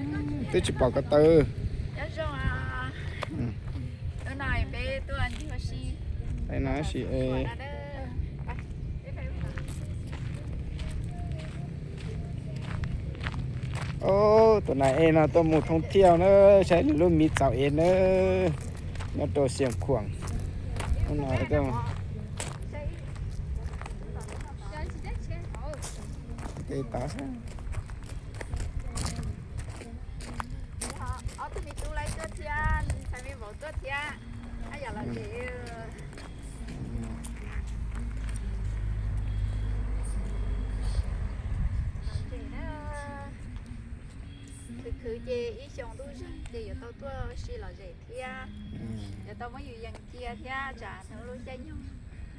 Twb tsis pom ko taw. No si. Tus nas ej no tuaj mus thoob thiaj na, saib lwm lub miv txaus ev na, nyob rau Xiav Khuam. Ob tug me tub lawv tuaj thiab, ntxhais me vauv tuaj thiab, yam los ces khwv khwv ces ib xyoos ntuj zeeg ces yuav tau tuaj si lom zem thiab, yuav tau muab yus yees cia thiab tsam hnub lub caij nyoog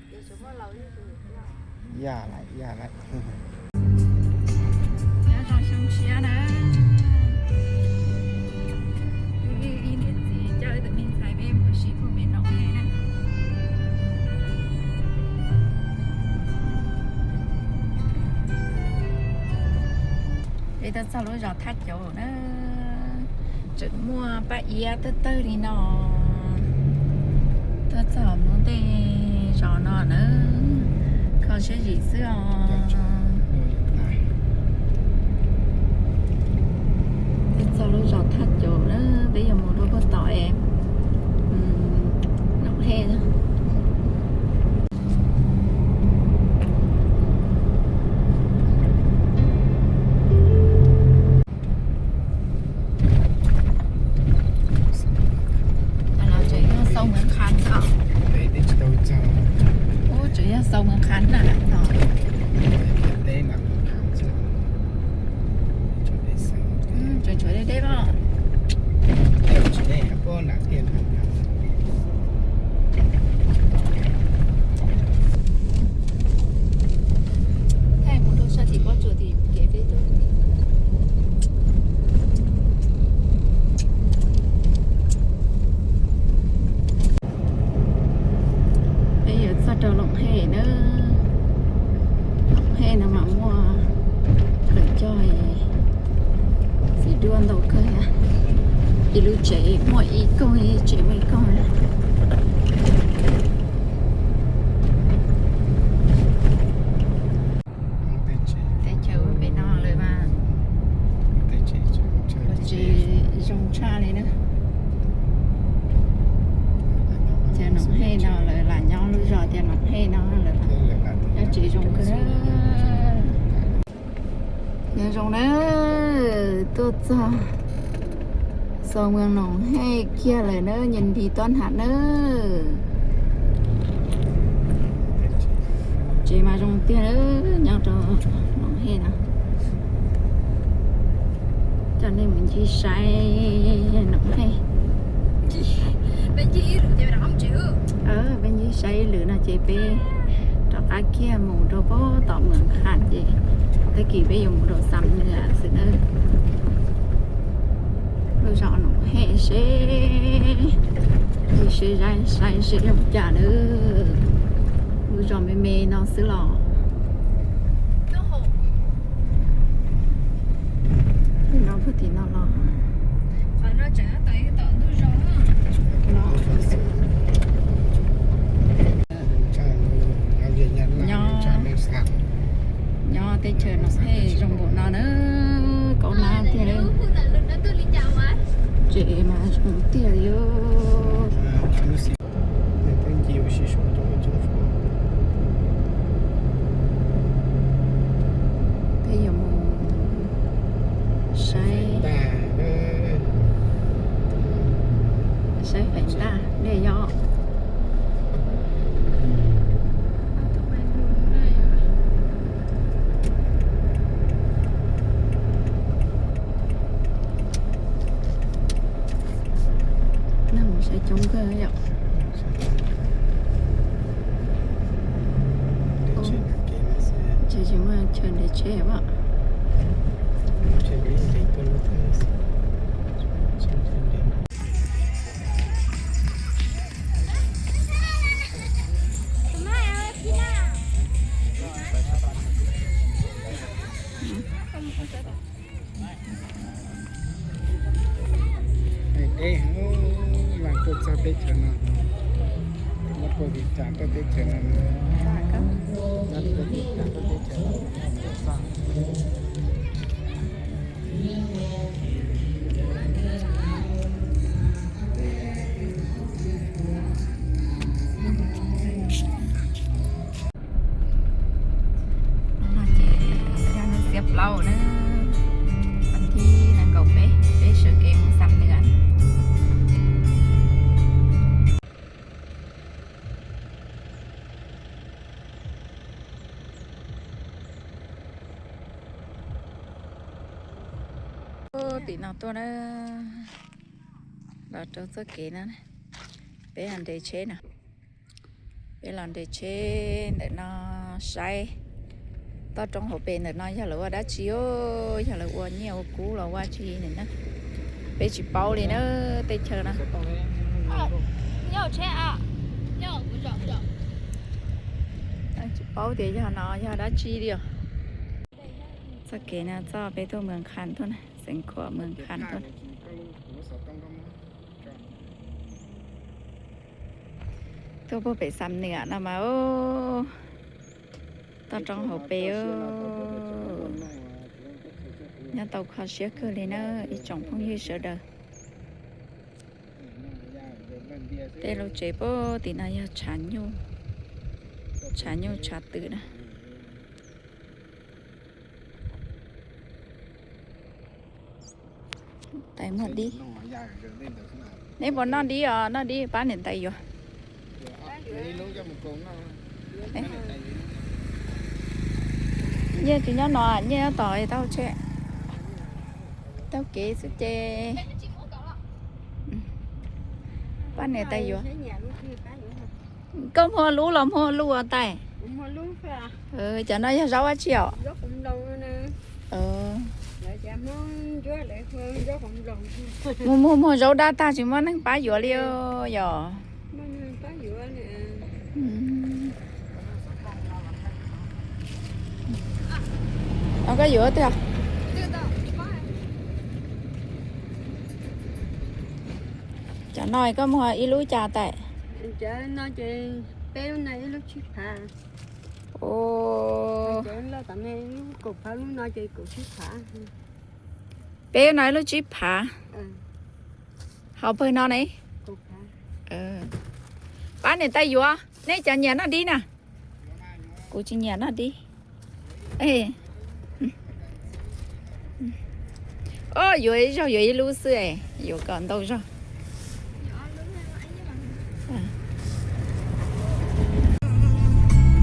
ces tsuas muaj laus zuj zus thiab. Yam lawm, yam lawm. Nyob zoo xyoo tshiab na. Wb ib niam txiv coj wb tus me ntxhais peb mus ua si puag pem Noom Hej na. Peb tuaj txog lub zos Thaj Cauv na, tseem muaj paj iab tawg tawg li no. Tuaj txog Hmoob tej zos no na, kho siab zim xwb os. Tuaj txog lub zos Thaj Cauv na, peb yuav mus rau puag tom es Noom Hej. Tseem yog Xau Mws Khas xwb. Ub, tseem yog Xau Mws Khas na. Tseem tshuav deb deb os. Thaij mus rau sab tim pob tsuas tim kev peb tuaj. Peb yuav txog rau Noom Hej na. Noom Hej no mas muaj lawm cog txiv duaj ntau kawg thiab. Ib lub tsev muaj ib koog, ib tsev muaj ib koog. Teb chaws ua pem no lawm mas tsev zoo tshaj li na. Ces Noom Hej no lawv lam nyob lub zos tias Noom Hej no lawv nyob tsev zoo kawg. Nyob zoo na, tuaj txog Xau Mws Noom Hej kiag lawm na, nyias nti tuaj nrhav na. Tsev mas zoo tiag, nyob rau Noom Hej no. Coj nej mus ncig saib Noom Hej. Peb ncig saib ib lwm no ces peb rov qab kiag mus rau puag tom Mws Khas ces tag kis peb yuav mus rau Xam Nws xwb na. Lub zos Noom Hej seb, saib seb zoo cas na. Lub zos me me no xwb los. Tim no puag tim no los. Nyob, nyob teb chaws Noom Hej zoo npaum no na, kaub hnab tiag. Tsev mas zoo tiag li. Peb yuav mus saib, saib feem ntaj dej yom. Neeg mus saib coob kawg yom. Ces tsis muaj chaw nres tsheb os. Teb chaws no, nyob puag tim Cas tuaj teb chaws no, nyob puag tim Cas tuaj teb chaws no. Hnub no ces yog hnub xiab plaub na, vas thib nees nkaum peb, peb sawv kev mus Xam Nwm. Tim no tuaj na, los rau txoj kev no, peb los nres tsheb no. Peb los nres tsheb ntawm no saib toj roob hauv pes ntawm no yog lawv ua dab tsi os, yog lawv ua nyiaj ua kub los ua tsi ntawm na. Peb tsis paub li na, tej chaw no. Tsis paub tias yog no yog dab tsi li os. Txoj kev no txoj peb tuaj Mws Khas tuaj na, xeev Khuam Mws Khas tuaj. Tuaj puag pem Xam Nwm no mas, toj roob hauv pes, nyob tau kho siab kawg li na ib tsoom phooj ywg sawv daws. Tej lub tsev puag tim no yog tshav nyuj, tshav nyuj tshav twm na. Tais muag dib. Neb puas noj dib os? Noj dib pab niam tais yuav. Nyiaj tsis nyob no, nyiaj nyob tom tau tsheb, taug kev xwb ces. Pab niam tais yuav. Koj muag lub los muag luj ua tais? Cov no yog zaub dab tsi os? Mus muag muag zaub dab tag tsis muaj neeg pab yuav li yom? Koj yuav twg? Cov no koj muag ib lub cas tais? Peb no ib lub tsib phav. Hauv pawg no ne. Pab niam tais yuav, nej cov nyiam noj dib na. Kuv tsis nyiam noj dib. Yuav ib zaug yuav ib lub xwb, yuav kom ntau zaug.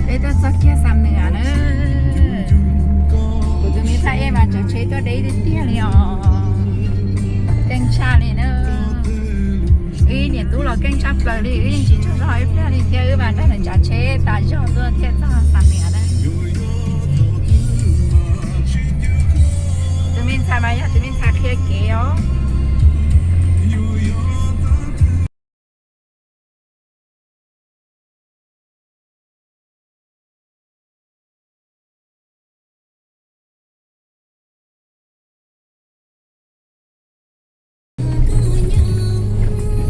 Peb tuaj txog kiag Xam Nwm na. Kuv tus me ntxhais ej mas tsav tsheb tuaj deb tiag tiag li os. Keej tshaj li na. Wb niam tub los keej tshaj plaws li, wb yeej tsis tsaug zog ib pliag li thiab, wb mas nrog nws tsav tsheb tas zog tuaj thiaj txog Xam Nwm na. Tus me ntxhais mas yog tus me ntxhais qhia kev os.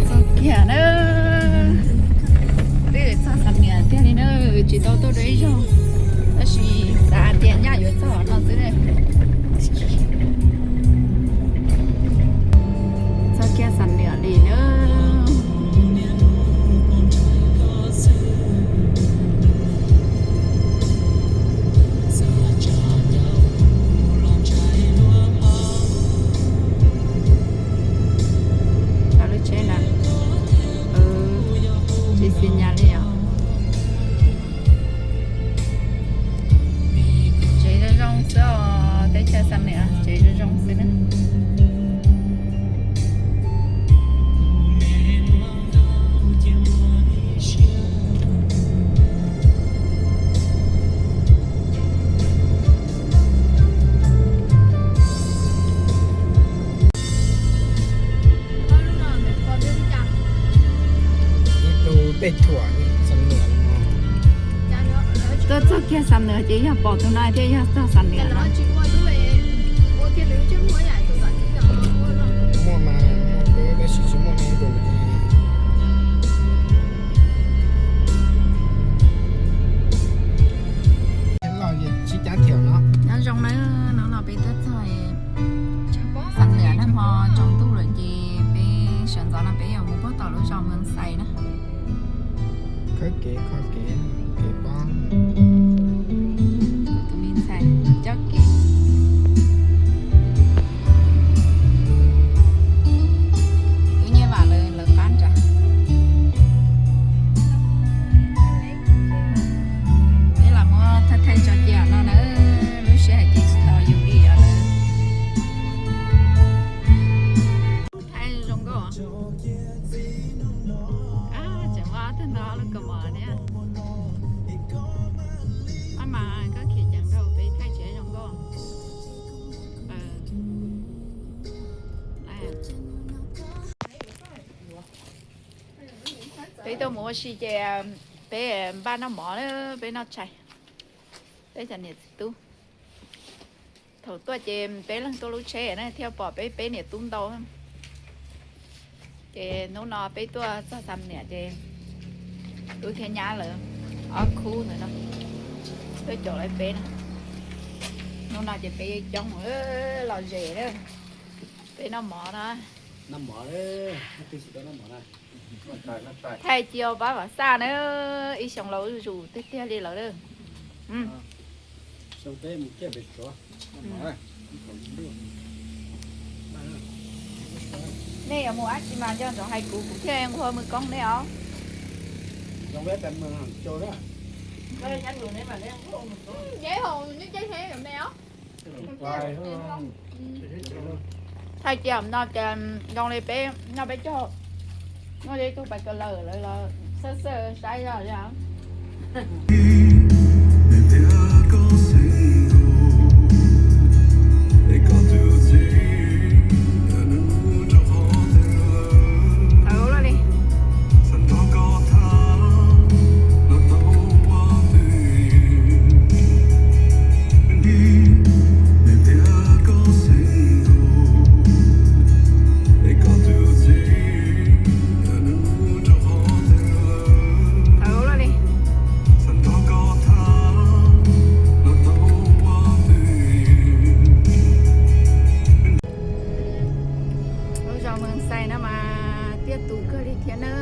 Txog kiag na, twb txog Xam Nwm tiag li na, tsis tau tuaj dua ib zaug, tab sis xav tias nyaj yuav txog no xwb. Txog kiag Xam Nwm li na. Lub tsheb na, tsis xis nyas li os. Tsev zoo zoo xwb os, teb chaws Xam Nwm tsev zoo zoo xwb na. Ib tug pej thuam Xam Nwm no. Tuaj txog kiag Xam Nwm ces yog pom tus no thiaj yog txog Xam Nwm no. Muaj mas, muaj tab sis tsis muaj neb tus no. Tom no peb yuav mus puag tom lub zos Moos Xais na. Khawb kev kho kev, kev pob. Tus me ntxhais coj kev. Tub Nyiaj Vam lawv, lawv qab nrad. Peb los muab thaij thaij tso cia no na, lub sij hawm ces tsis tau yus li os lawm. Thaij zoo nkauj. Tseem muaj ob tug ntoo lub kaus mom thiab. Maj mam koj khiav ceev rau peb thaij tsis zoo nkauj. Peb tuaj mus ua si ces peb npaj noj mov na, peb noj tshais, peb cov niam txiv tub. Thaum tuaj ces peb leeg tuaj lub tsheb na thiaj pom peb peb niam tub ntau. Ces hnub no peb tuaj txog Xam Niam ces tub thiab nyab lawv ob khub ntawd no tuaj caum lawv peb na. Hnub no ces peb coob los zes na, peb noj mov na. Thaij cia pab Vam Xaj na, ib xyoo laus zuj zus tiag tiag li lawm. Nej yuav mus dab tsi mas nco ntsoov hais kuv, kuv thiaj nquag mus koob nej os. Thaij cia no ces zoo li peb noj peb caug, muaj li ib tug pais kawg lawm lawv los xawj xawj saib zog li. Lub zos Moos Xais no mas tiaj tus kawg li thiab nawb.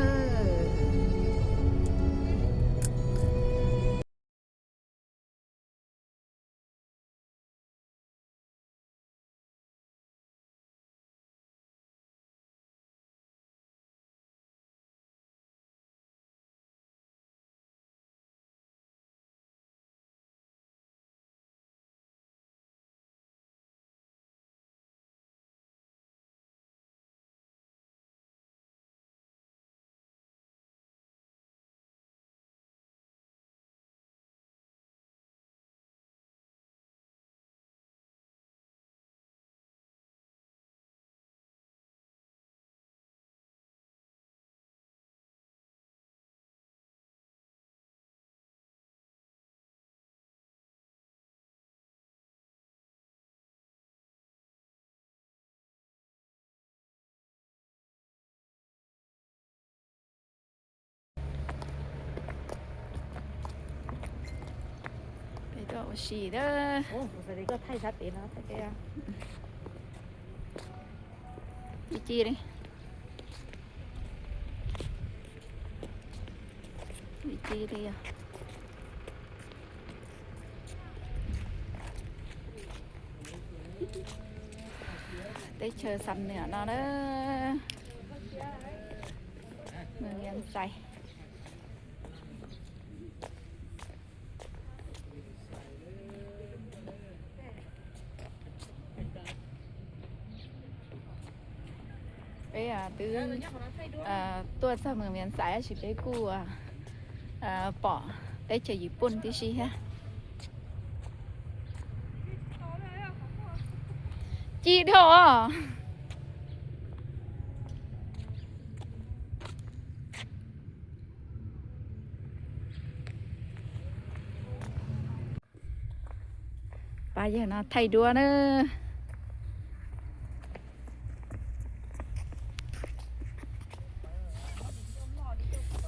Peb tuaj ua si na. Ci ci li. Ci ci li os. Teb chaws Xam Niam no na. Moos Vias Xais. Peb twb tuaj txog Moos Vias Xais tab sis peb kuj pom teb chaws Yim Pooj tib si thiab. Ci dhau os. Pab yawg no thaij duab na.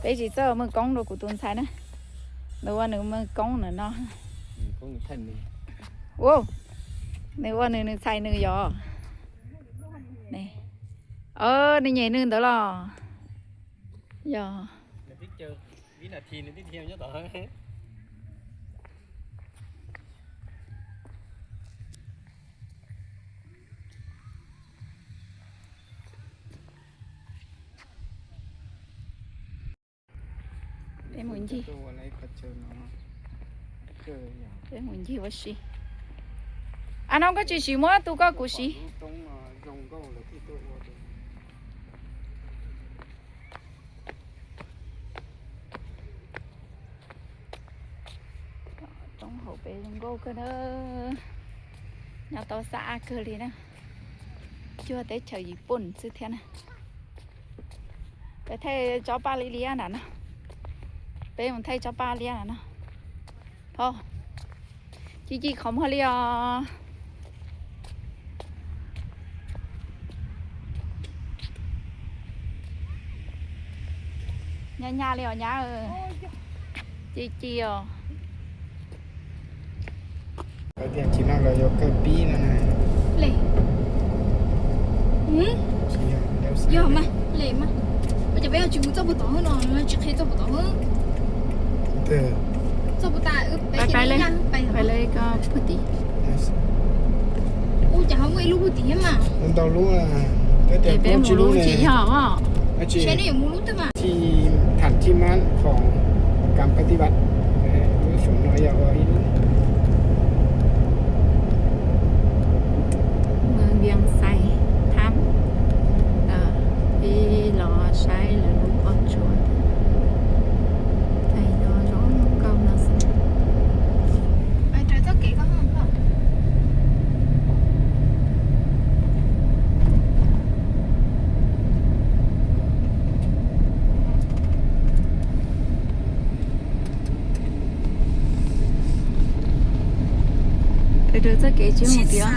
Peb tsis txawj ua mws koob rau kuv tus ntxhais na. Nws ua nws mws koob nws no. Ua, nws ua nws, nws txhais nws yom. Nws nyem nws ntawd los? Yog. Peb mus ncig, peb mus ncig ua si. Ab no koj tsis siv muab tus koj kuv siv. Roob hauv peb zoo nkauj kawg na. Nyob tau xab ab kawg li na. Cuag teb chaws Yiv Pooj xwb thiab na. Peb thaij tsob paj liab liab nram no. Peb mus thaij tsob paj liab nram no. Ho, ci ci qhov muag li os. Nyab nyab li os nyab. Ci ci os. Tias tsis no los yog kawg pib no na. Yog mas, le mas. Ua cas peb tsis mus txoj puag tod no, tsis qhia txoj puag tod. Txoj puag tas, peb le ko puag tim. Ua cas ho muaj ib lub puag tim thiab mas. Ntau lub, peb tias peb mus lub tsis yog os. Seb nej yuav mus lub twg mas. Tham thib mab qhov kam pab tib vaj. Lub saum no yog ua ib lub. Mus Vias Xais thab, peb los saib lawv lub qhov tsua. Thaij no zoo nkauj no xwb. Raws txoj kev tsis mus tiag.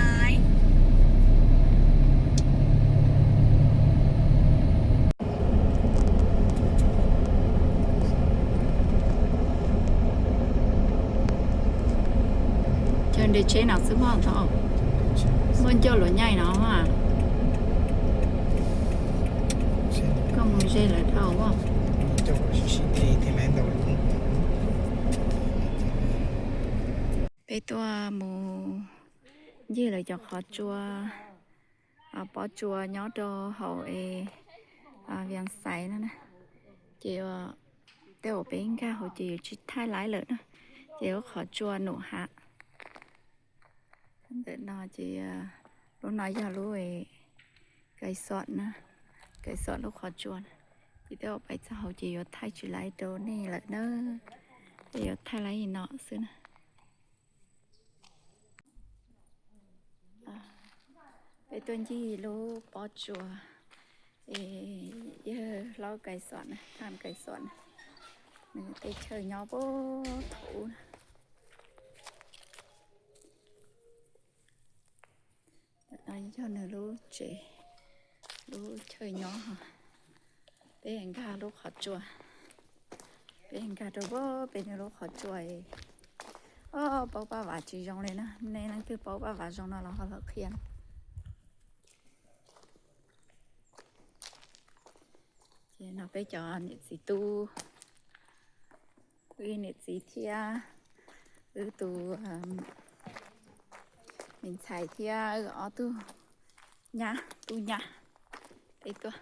Cov nres tsheb no xwb mog thaum muaj ncauj luam nyaij no. Koj mus ze lawm dhau. Peb tuaj mus ncig lawv cov qhov tsua, pob tsua nyob rau hauv es Vias Xais no na. Ces tej uas peb nkag hauv ces yuav tsis thaij laib lawm na. Ces lub qhov tsua num hav ntawm no ces lub no yog lub Kais Xom na, Kais Xom lub qhov tsua na. Ces tej uas peb txog hauv ces yuav thaij tsis laib rau nej lawm na. Ces yuav thaij laib no xwb na. Peb tuaj ncig lub pob tsuas, es yawg hlob Kais Xom na, thaj Kais Xom na, nws tej chaw nyob puag thaum ub na. Yog nws lub tsev, lub chaw nyob. Peb nkag lub qhov tsua, peb nkag rau pem nws lub qhov tsua. Paub paj vav tsis zoo li na, nej leej twg paub paj vav zoo no los ho los qhia. Ces no peb cov niam txiv tub, wb niam txiv thiab wb tus me ntxhais thiab wb ob tug nyab, tub nyab, peb tuaj,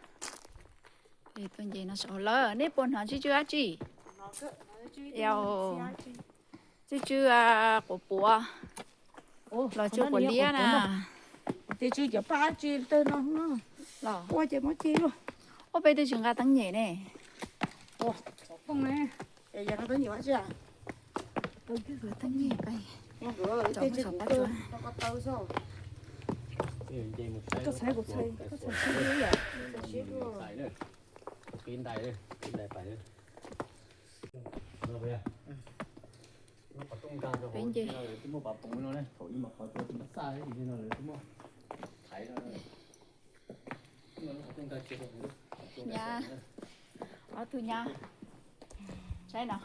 peb tuaj nce no saud lawm. Nej puas hnov tsw tsw dab tsi? Tsw tsw quav puav los tsw quav liab na. Ua peb twb tsis nqa teeb nyem ne. Peb nce. Nyab, ob tug nyab, saib no,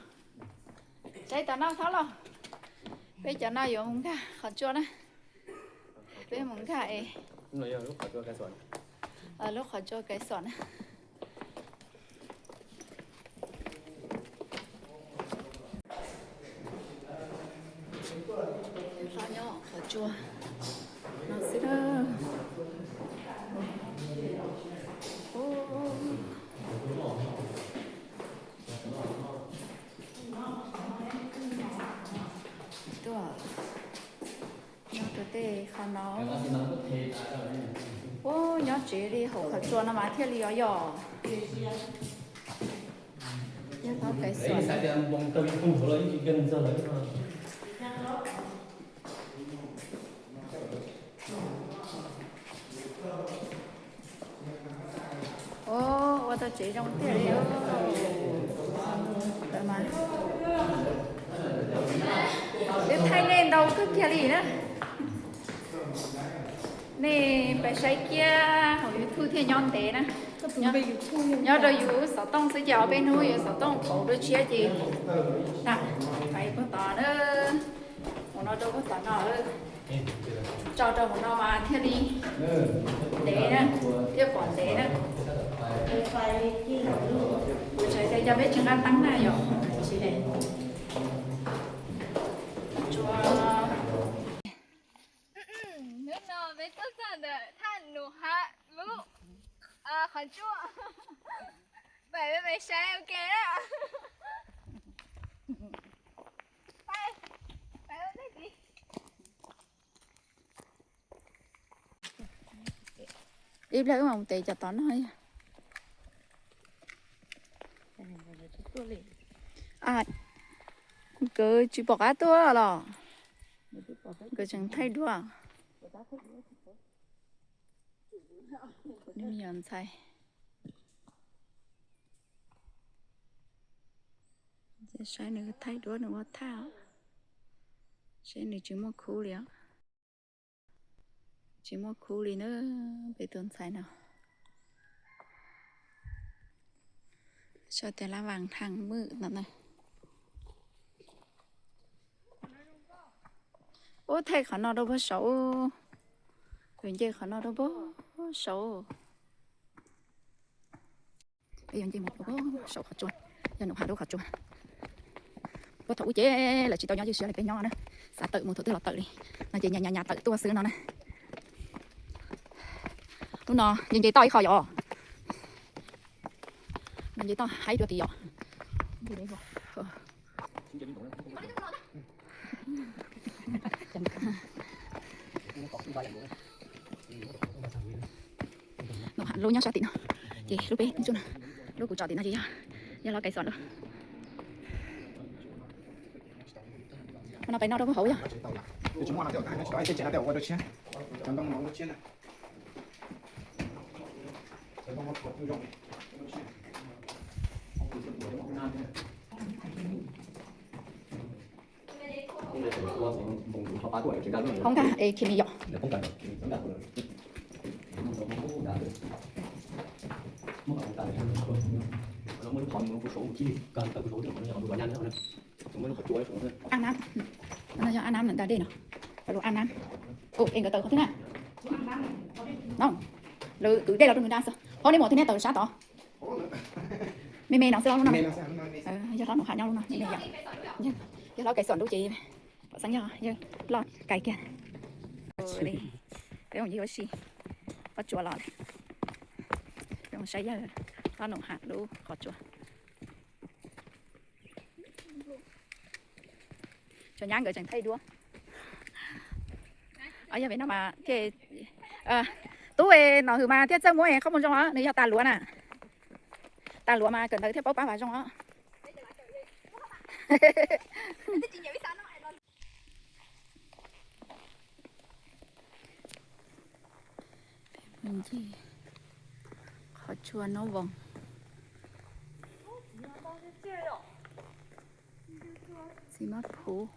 saib tom no thaub lauj. Peb cov no yuav mus nkag qhov tsua na. Peb mus nkag es Lub qhov tsua Kais Xom na. Nyob qhov tsua no xwb na. Tuaj nyob rau tej qhov no. Ua nyob tsev li hauv qhov tsua no mas thiaj li os yom. Yog no Kais Xom. Ua tau tsev zoo tiag li. Twb thaij nej ntau kawg kiag li na. Nej pab saib kiag hauv YouTube thiaj nyob ntev na. Nyob rau yus xov tooj xwb ces ob peb hnub yuav xov tooj kauv dua tshiab ces na, pais puag tod na. Mus no rau puag tod no, tso rau hauv no mas thiaj li ntev na, thiaj pom ntev na. Kuv tseem tias yog peb tsis nqa teeb na yom, tsis ne. Hnub no peb tuaj txog ntawm thaj Nus Ham lub qhov tsua. Peb, peb saib ua ke na. Ib pliag wb mam mus tes cov tod no. Nkawd tsis pom qab tuaj los, nkawd tseem thaij duab. Nws yog ntxhais. Saib nws thaij duab nws ua thaj, seb nws tsis muaj khub li os. Tsis muaj khub li na, peb tus ntxhais no. Sau tias lab vas thaj maj no na. Ub, thaij qhov no rau puag saud. Nce qhov no rau puag saud. Peb yuav nce mus rau puag saud qhov tsua, yog Nus Ham lub qhov tsua. Puag thaum ub ces lawv tsis tau nyob ywj siab li peb nyob na, xav tawm mus thaum twg los tawm li, no ces nyas nyas nyas tawm tuaj xwb no na. Lub no nce nce toj ib qho yom, nce toj haib dua tid yom. Nus Ham lub nyob sab tim no, ces lub peb lub kuv tso tim no ces yog, yog lub Kais Xom lub. Ua no pem no rau puag hauv yog. Poob nkag es khi mi yom. Ab nab, no yog ab nab ntawm nram dej no, lub ab nab. Es nkawd tawm qhov twg na? No, lawv kwv dej los rau nws da xwb. Ho nej mus twg nej tawm sab tod? Me me no xwb los lub no? Yog hlob Nus Ham nyob lub no, yog hlob Kais Xom lub ces pom xeeb yog yeej loj kais kiag. Peb mus ncig ua si, pob tsuas los, peb mus saib yawg hlob Nus Ham lub qhov tsua. Cov nyab nkawd tseem thaij duab. Yog pem no mas thiaj, tub es Nom Hwm mas thiaj txawj muab qhob moo zoo os, nws yog tas luav na. Tas luav mas kawm ntawv thiaj paub pab vas zoo os. Ncig qhov tsua Nab Voos. Txiv mab phuv.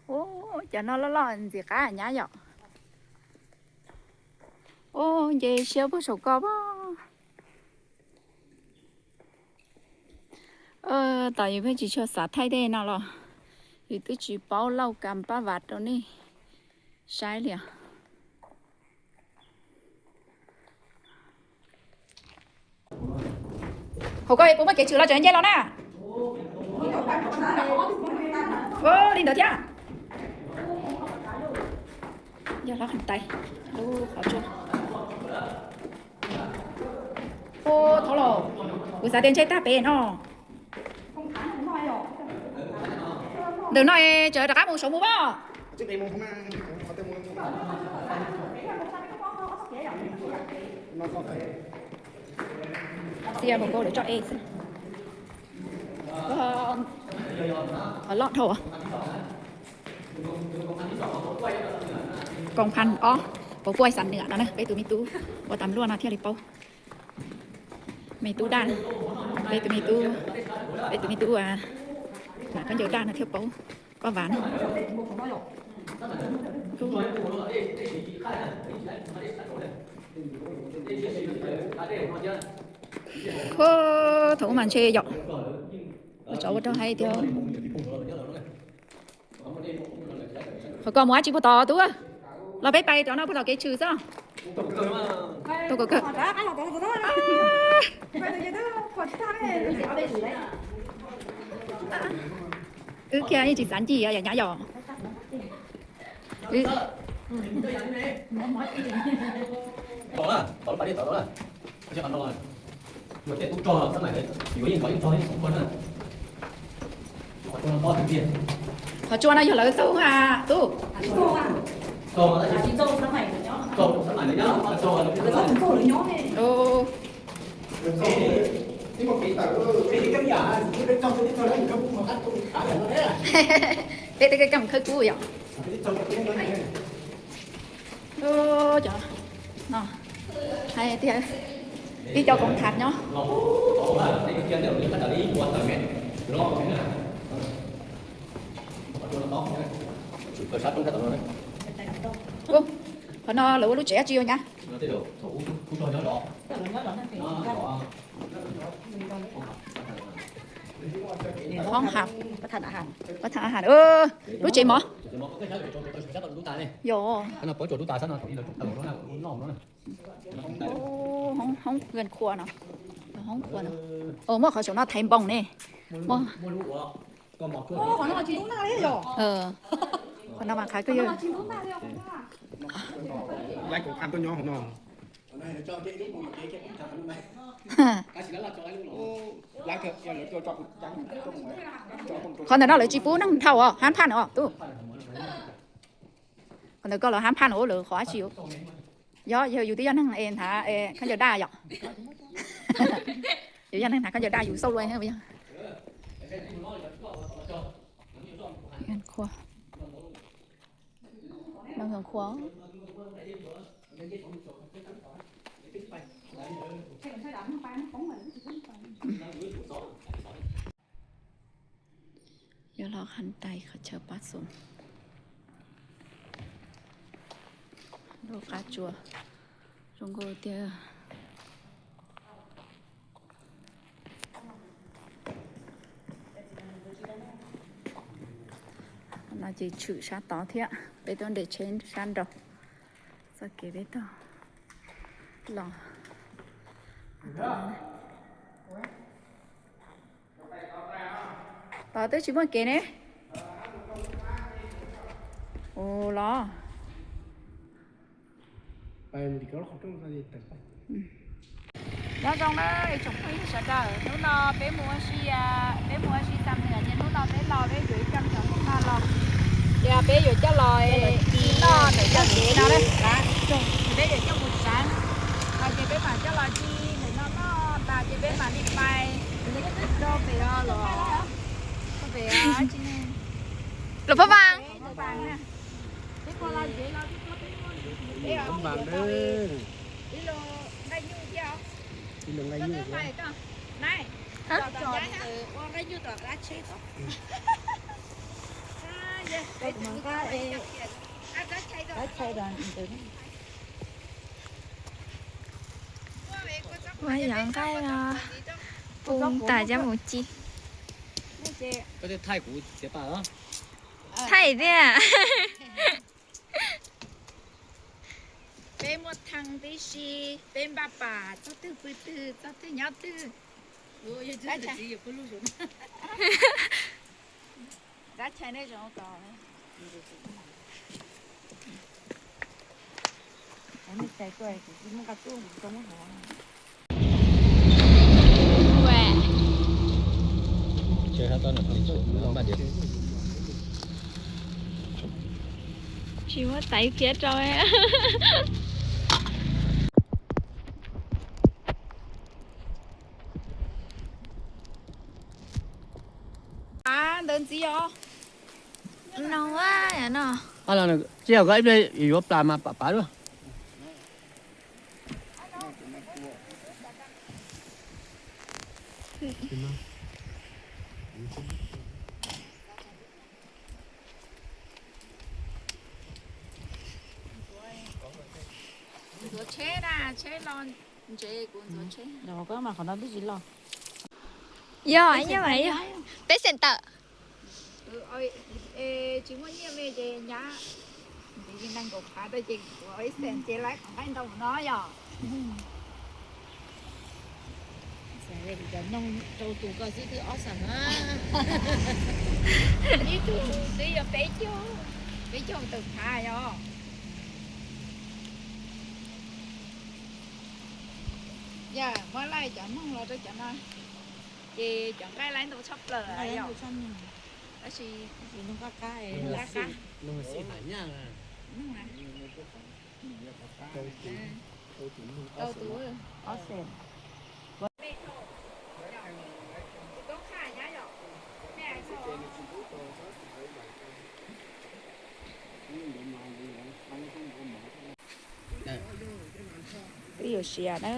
Ub, cov no loj loj ntxim qab nyab yom. Ub, nce siab puag saum ko pob. Tom yus pheej tsis tshua xav thaij dej no los yus twb tsis paub lauj kam pab vas rau nej saib li os. Hauv ko puas muaj kev tshwm los tseem nce los na? Li ntawd thiab. Yog lub qhov tais, lub qhov tsua. Thov los, kuv xav tias ntshe tag pem no. Ntawm no es tseem rov qab mus saud mus pob. Xia mus kau lawv tso es xwb. Qhov loj dhau. Koom phas ob, puas puaj xam nwm no na, peb tus me tub ua tas luaj no thiaj li paub. Me tub daj, peb tus me tub, peb tus me tub, a, khaub ncaws daj no thiaj paub. Koj vas na. Thaum ub mas ntshe yom, tsov ua rau hais tias. Qhov ko mus dab tsi puag tod tub? Los peb pais cov no puag tom kev tshwm xwb. Tau kaw kawg. Wb kiag yeej tsis xav ncig yom nyab yom. Qhov tsua no yog lawv txaug a tub? Peb tej kev coj mus khawb kub yom. Cov no hais tias ib co koom thas nyob. Qhov no lawv ua lub tsev dab tsi ua nyab? Hoob ham, pab tham a has, lub tsev mov. Yog hoob, hoob ven khua no, hoob khua no. Muaj qhov saum no thaiv npoos ne. Qhov no mas qhov koj yog. Qhov ntawm no lawv tsis pub neeg dhau os, hab phaj os tub. Qhov ntawd koj lawv hab phaj os, lawv qhov dab tsi os. Yog, yog yus twb yog neeg es hnav khaub ncaws daj yom. Yus yog neeg hnav khaub ncaws daj yus xauj luaj. Yog lub qhov tais qhov chaw pab xum, lub qab tsuas zoo nkauj tiag. No ces tshwm sab tod thiab, peb tuaj nres tsheb sab nraud, txoj kev peb tuaj los. Tod twb tsis muaj kev ne. Ua los. Nyob zoo na ib tsoom phooj ywg sawv daws, hnub no peb mus ua si, peb mus ua si xam nws ces hnub no peb los peb yuav ib co cov hnub no los, ces peb yuav coj los noj ntawm cov kev no na. Peb yuav coj mus tsav, ces peb mam coj los ci ntawm no noj tas ces peb mam li pais rau pem os, pem Luas Phab Npas. Ua yog nqaij pub tas coj mus ci. Thaij tiag. Peb muaj theej tib si, peb npaj pam txog twg pw twg, txog twg nyob twg. Dab tsi nej zoo ko. Nej cais tuaj kuv muab nqa tuaj kuv tau muab hov. Tsis muab taiv khiav rau. Ntawd ntxiv os. No, no. Tsis yog koj ib pliag yuav plas mas pam pam luaj. Ntxuav tsheb na, tsheb los ntses kuv ntxuav tsheb. Koj mas qhov no twb tsis loj. Yog, yog, yog. Peb xees tawm. Tsis muaj nyiaj me ces nyab, ntxiv nees nkaum phav rau ces kuv ib xees ces lawv qhov nqaij ntau no yom. Cov noog rau tus koj xwb twb ob xees na. Ib tug twb yog peb caug, peb caug tawm phav yom. Yog muab laij cov noog los rau cov no, ces cov nqaij laib ntau tshaj plaws yom. Tab sis noog qab qab, noog xim qab nyaj. Tau tus ob xees. Twb yuav siav na.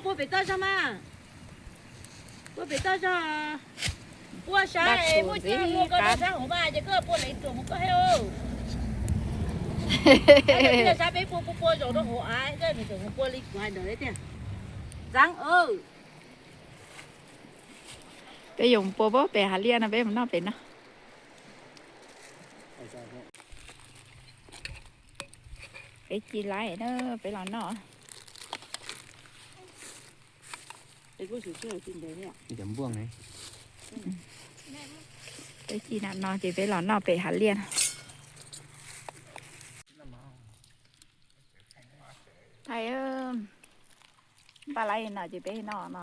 Puag pem toj zog mas. Puag pem toj zog. Puag sab es muaj cua hluas koj rau sab hauv mas ces koj puag lev ruam mus koj thiab. Sab peb puag puag puag zaum rau hauv av, koj nws tseem mus puag li kuv hais ntawd thiab tiag. Ntxeev. Peb yuav mus puag pem hav liaj no, peb mus noj pem no. Peb ci laib na, peb los noj. Peb ci no no ces peb los noj pem hav liaj. Thais, npaj laib no ces peb noj no.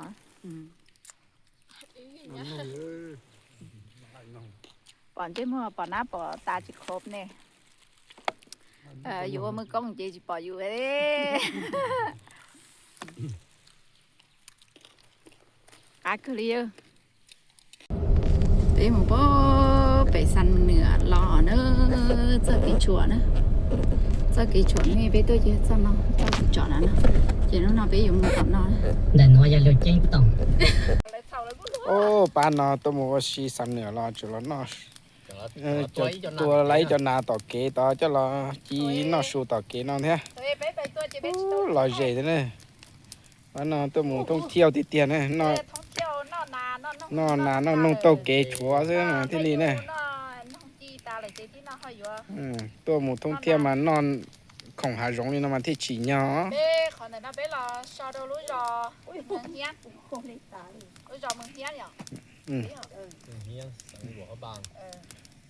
Pom ntsej muag pom nab pom tas tsis khob ne. Yus ua muaj koob ces tsis pom yus. Qab kawg li. Peb mus pem Xam Nwm los na, txoj kev tshuam na. Txoj kev tshuam ne peb tuaj ces txoj no, txoj kev tshuam na no. Ces hnub no peb yuav mus tom no. Ntawm nuav yog lug ceeb toom. Ub, pab no tuaj mus ua si Xam Nwm los tsuas los noj, tua laib cov nas tom kev tod coj los ci noj su tom kev no thiab. Ub, los zem thiab ne. Pab no tuaj mus thoob thiab tiag tiag ne. Noj nas noj noog taug kev tshuav xwb thiaj li ne. Tuaj mus thoob thiab mas noj khoom hav zoov li no mas thiaj tsim nyog.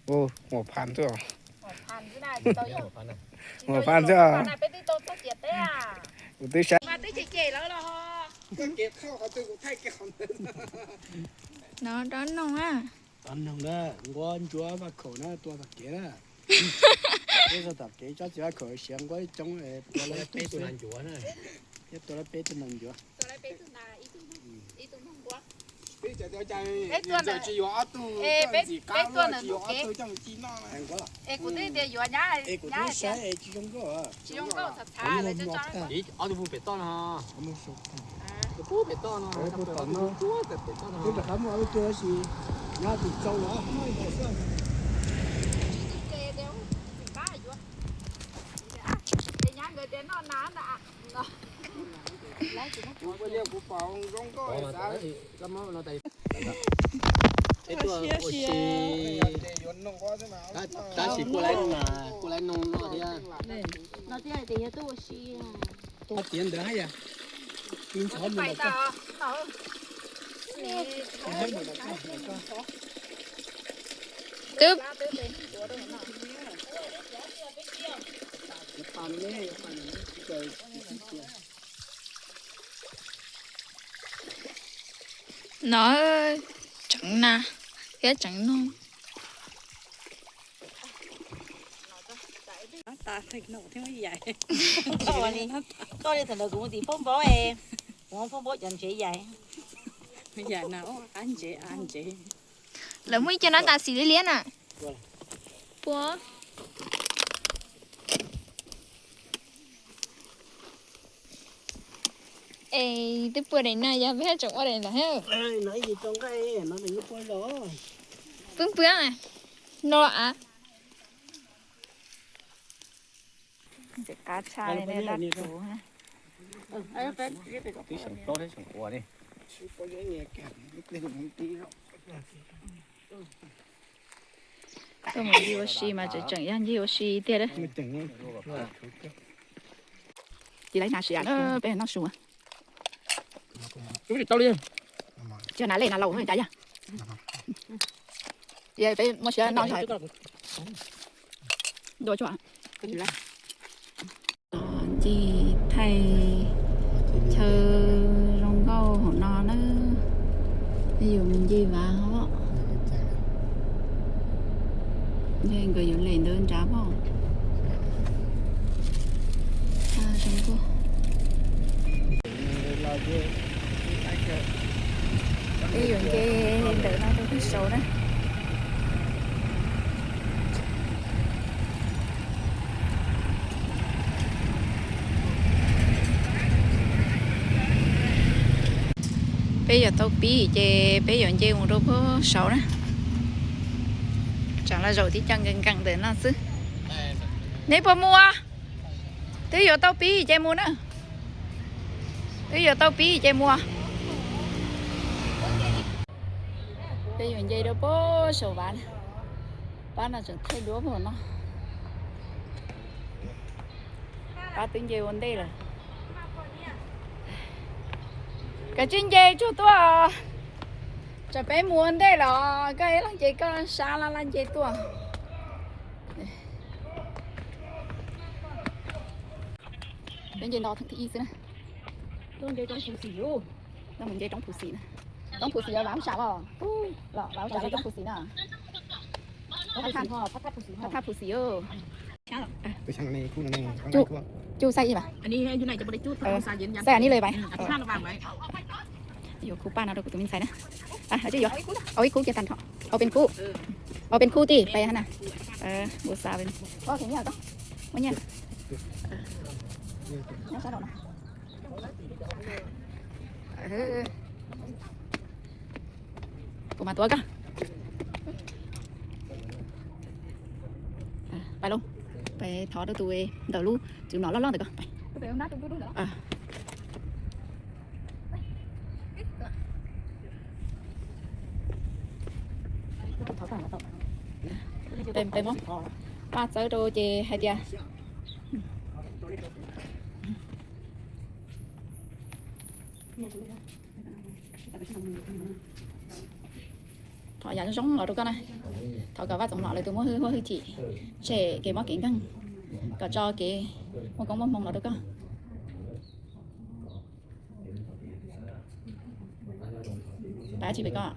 Ua, Huam Phan xwb. Huam Phan xwb. Kuv twb saib. No rov noog na. Rov noog na, nquab ntsuab vaj khaum na, tua tom kev na. Peb txog tom kev tsob txiv vaj khaum siav nquab coob, tua lawv peb tug nas ncuav na. Thiab tua lawv peb tug nas ncuav. Peb tsis yuav ob tug, peb tsis yuav ob tug coj mus ci noj. Es kuv twb tias yuav nyab, es kuv twb saib es tsis zoo nkauj. Ob tug pem toj no. Pem toj no. Twb rov qab muaj ob tug tab sis nyab tus tsau los. Kuv pom zoo nkauj. Peb tuaj ua si, tab sis kuj laib, kuj laib noog noj thiab. Tus tiav ntawd haj yam, tus ntxhov mus lawm. Twb no tseev na thiab tseev noog. Koj li thaum ntawd kuv mus tim Phooj Npaub, kuv muab Phooj Npaub cov ntsev yaim. Lawv muaj ib co no tas xim liab liab na. Puas es twb puas daim na yog peb tseem ua daim ntawd. Pwb pwb no av. Qab tshaj li dab tsuv. Tuaj mus ncig ua si mas tseem tseem yog ncig ua si tiag. Tsis laib nas siav na, peb noj su. Tsis yog nas lej nas laus no cas yog. Peb muaj siab noj. Dua tsuag. Ncig thaij chaw zoo nkauj hauv no na. Yus mus ncig vas os. Nkawd yuav lem ntawd nrad os. Zoo nkauj. Peb yuav nce ntawm no rau pem saud na. Peb yuav tau pib ces peb yuav nce mus rau pem saud na. Tsam laj zaum tib co nkees nkees ntawm no xwb. Neb puas mus? Twb yuav tau pib ces mus na. Twb yuav tau pib ces mus. Peb yuav nce rau pem saum vas na. Pab no tseem thaij duab pem no. Pab twb nce ua ntej lawm. Kav tsij nce tsuag tuaj. Tsam peb mus ua ntej los koj ib leeg ces koj sab laj laj nce tuaj. Peb nce nto thwm thib ib xwb na. Mus nce roob Phu Xim na. Roob Phu Xim los Vam Sam los, los Vam Sam roob Phu Xim na. Thaj Phu Xim. Cub xaij ib vas. Xaij ib leeg vas. Yuav khu paj no rau kuv tus me ntxhais na. Yuav, au ib khub kiag tag nrho. Au pes khub. Au pes khub tij pais hab na. Npau xav. Muaj nyiaj. Kuv mam tuav koj. Pais lauj, pais thov rau tus ntawm lub tswv mlom loj loj ntawm ko. Pais, pais muab paj txawb rau ces hais tias thov yav zoo zoo los rau koj na. Thov kom Vaj Txoov Nom lawv tus muaj hwj huam hwj chim, tshem kev mob kev nkeeg, kom tso kev muaj koob muaj hmoo los rau koj. Pab tsis pem koj.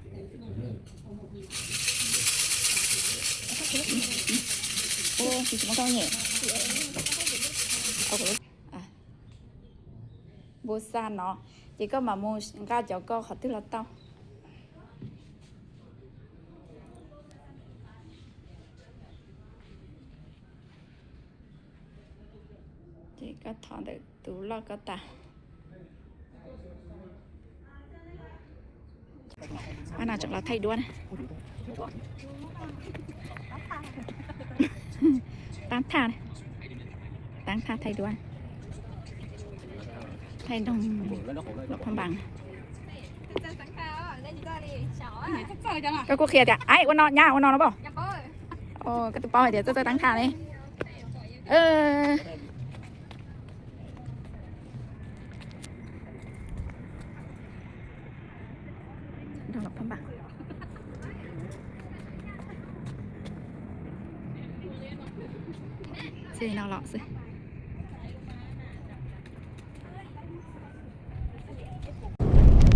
Tsis muab koj nyem. Npau xav no ces koj mam mus nqa cov koj qhov twg los tau. Ces koj thov ntawm tus loj koj tas. Pab no tseem los thaij duab na. Tab thaj, tab thaj thaij duab. Thaij nroog Luam Phaj Npas. Koj kuj qhia tias, ai, ua no, nyab ua no no pom. Koj twb paub hais tias txawj txawj tab thaj ne. Phab npas. Txij no los xwb.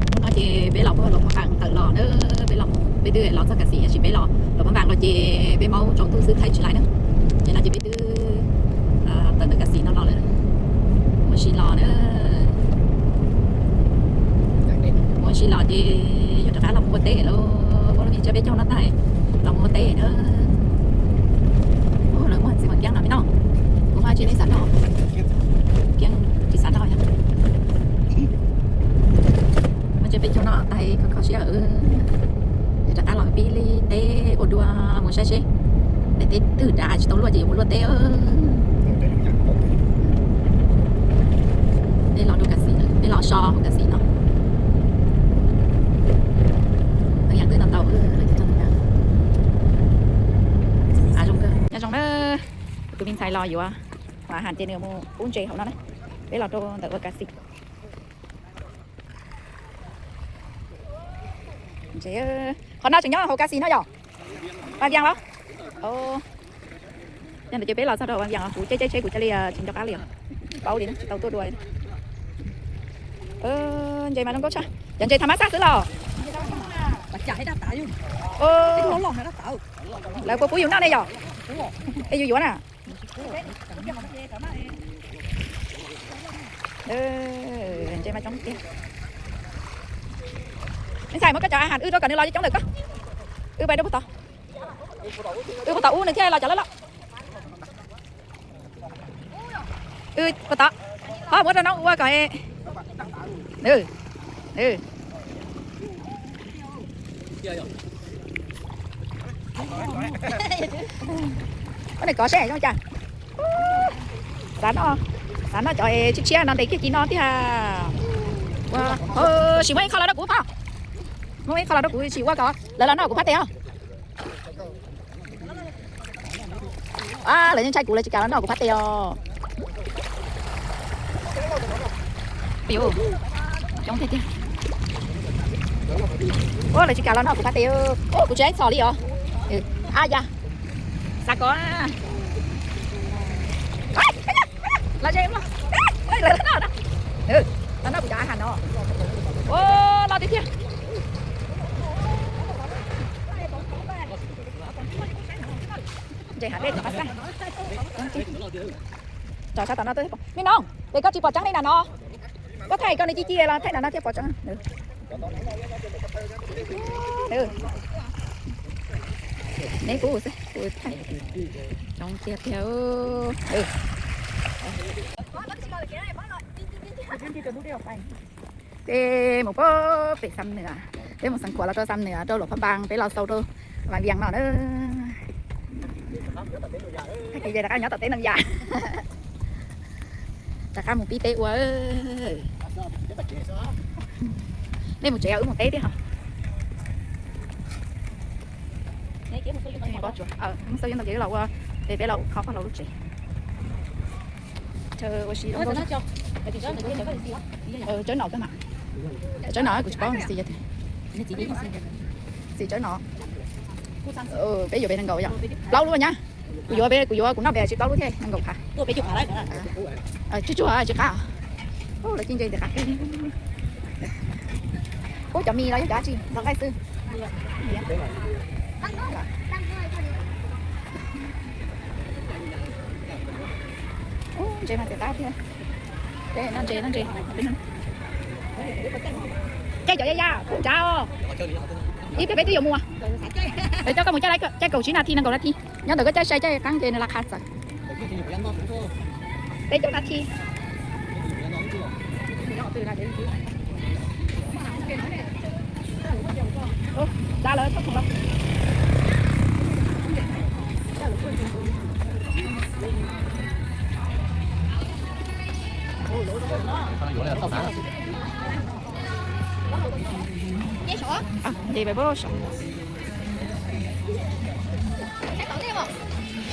Hnub no ces peb los puag Luam Phab Npas tawm los na, peb los, peb twb los txog Kas Xim tab sis peb los Luam Phab Npas los ces peb maub tsaus ntuj xwb thaij tsis laib na. Ces no ces peb twb tawm ntawm Kas Xim no los lawm, mus ua si los na. Mus ua si los ces yuav rov qab los mus ua teb lawm, ua lub niag tsiab peb caug no tag los mus ua teb na. Ua lawm muaj txiv mas kiab no me no, kuv ho tsis xav noj, kiab tsis xav noj yog. Muaj tsiab peb caug no tag kho kho siab, yuav rov qab los pib li teb ua dua mus saib seb daim teb twg dav tsis tau luaj ces yuav mus luaj teb. Peb los rau Kas Xim, peb los so hauv Kas Xim no. Tau yam twb tau tau, zoo kawg. Nyob zoo na, tus me ntxhais los yuav, mas has ces nws mus pub ntses hauv no na. Peb los rau ntawm ua Kas Xim. Qhov no tseem nyob hauv Kas Xim no yom? Vaj Vias los? Yog ntawd ces peb los txog rau Vaj Vias os, kuv caij caij tsheb kuv cia li tsis nco qab li os. Paub li tsis tau tuaj dua li. Ntses mas zoo nkauj tshaj. Cov ntses tham mas xaj xwb los? Lawv puas pub yus noj ne yom? Es yus yuav na. Ntses mas coob tiag. Me ntxhais muab koj cov a has wb rau kom nws los coob ntawm koj. Wb pais rau puag tod. Wb puag tod ub nws thiaj los cov loj loj. Wb puag tod. Ho muab rau no ua kom. Ua nws kov seb zoo cas. Xav noj, xav noj cov tshiab tshiab no ntes kiag ci no tiag. Sim muab ib qho los rau kuv phob. Muab ib qho los rau kuv sim ua kom lawv los noj kuv phab tes os. Lawv ntshai kuv lawv tsis kam los noj kuv phab tes os. Coob tiag tiag. Ua lawv tsis kam los noj kuv phab tes. Kuv tsis ib txhom li os. A ya. Xav kov. Los ze, lawv noj, los noj kuv cov a has no. Ua loj tiag tiag. Ntses hav dej tom qab xaj. Tso sab tom no, me no, es koj tsis pom tseeb li na no. Koj thaij koj nws ci ci los thaij no no thiaj pom tseeb. Neb pub xwb, kuv thaij. Coob tiag tiag. Peb mus pem Xam Nws, peb mus Xam Khuam los rau Xam Nws rau Luam Phab Npas, peb los xaus rau Vam Vias no na. Tag kis ces rov qab nyob tom teb Naj Yas. Rov qab mus pib teb ua. Nej mus tsev, wb mus teb thiab ho. Xaus ntau ces los ua, peb los kho pog laus lub tsev. Chaw ua si. Tsawb no koj mas. Tsawb no kuv tsis paub xis yog. Xis tsawb no. Peb yuav peb nees nkaum yom. Plaub lub nyab. Kuv yuav, kuv yuav kuv noj pem tsis plaub lub thiab nees nkaum phav. Tsuag tsuag tsis qab. Lawv ci ntses ntawm qab. Pub cov mis los yog cov dab tsi los nqaij xwb. Ntses mas txiv qab thiab. Noj ntses, noj ntses. Caij cov ya ya, nrad os. Ib pliag peb twb yuav mus. Coj koj mus caij, caij kaum tsib nas this, nees nkaum nas this. Nyob ntawm koj caij sai caij qab ces nws las qha txawm. Peb caug nas this.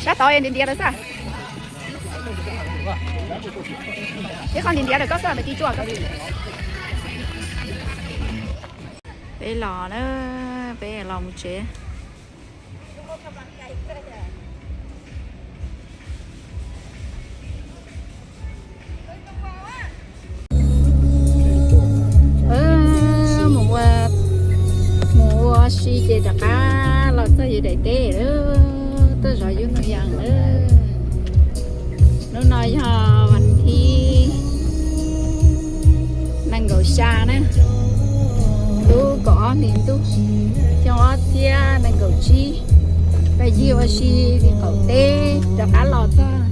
Sab tod ntiav ntiav lawm xwb. Ib qho ntiav ntiav lawm koj xwb, ntawm ci tsuaj koj. Peb los na, peb los mus tsev. Mus ua, mus ua si ces rov qab los txog yus daim teb lawm, tuaj zov yus hnub yas lawm. Hnub no yog vas thib nees nkaum xya na, lub kaum ob hlis ntuj, xyoo ob txhiab nees nkaum tsib. Peb yig ua si tim qaum teb rov qab los txog